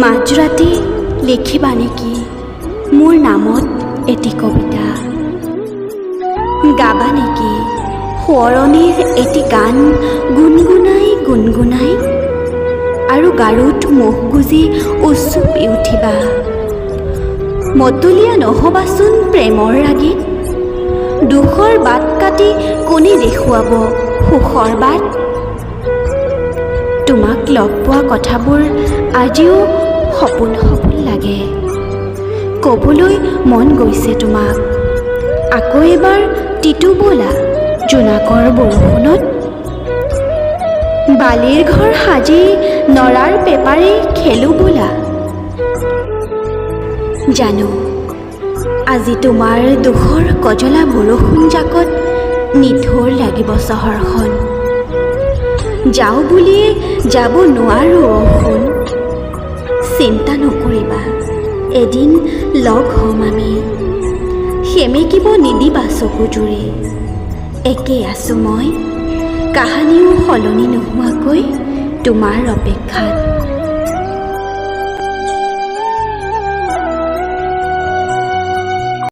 মাজৰাতি লিখিবা নেকি মোৰ নামত এটি কবিতা? গাবা নেকি সোঁৱৰণিৰ এটি গান গুণগুণাই গুণগুণাই? আৰু গাৰুত মুখ গুজি উচুপি উঠিবা। মতলীয়া নহ'বাচোন প্ৰেমৰ ৰাগীত। দুখৰ বাট কাটি কোনে দেখুৱাব সুখৰ বাট? তোমাক লগ পোৱা কথাবোৰ আজিও সপোন সপোন লাগে। ক'বলৈ মন গৈছে তোমাক, আকৌ এবাৰ তিতো ব'লা জোনাকৰ বৰষুণত। বালিৰ ঘৰ সাজি নৰাৰ পেপাৰে খেলো ব'লা। জানো, আজি তোমাৰ দুখৰ কজলা বৰষুণ জাকত নিথৰ লাগিব চহৰখন। যাওঁ বুলিয়ে যাব নোৱাৰোঁ অ সোণ। চিন্তা নকৰিবা, এদিন লগ হ'ম আমি। সেমেকিব নিদিবা চকুজুৰি। একেই আছোঁ মই, কাহানিও সলনি নোহোৱাকৈ তোমাৰ অপেক্ষাত।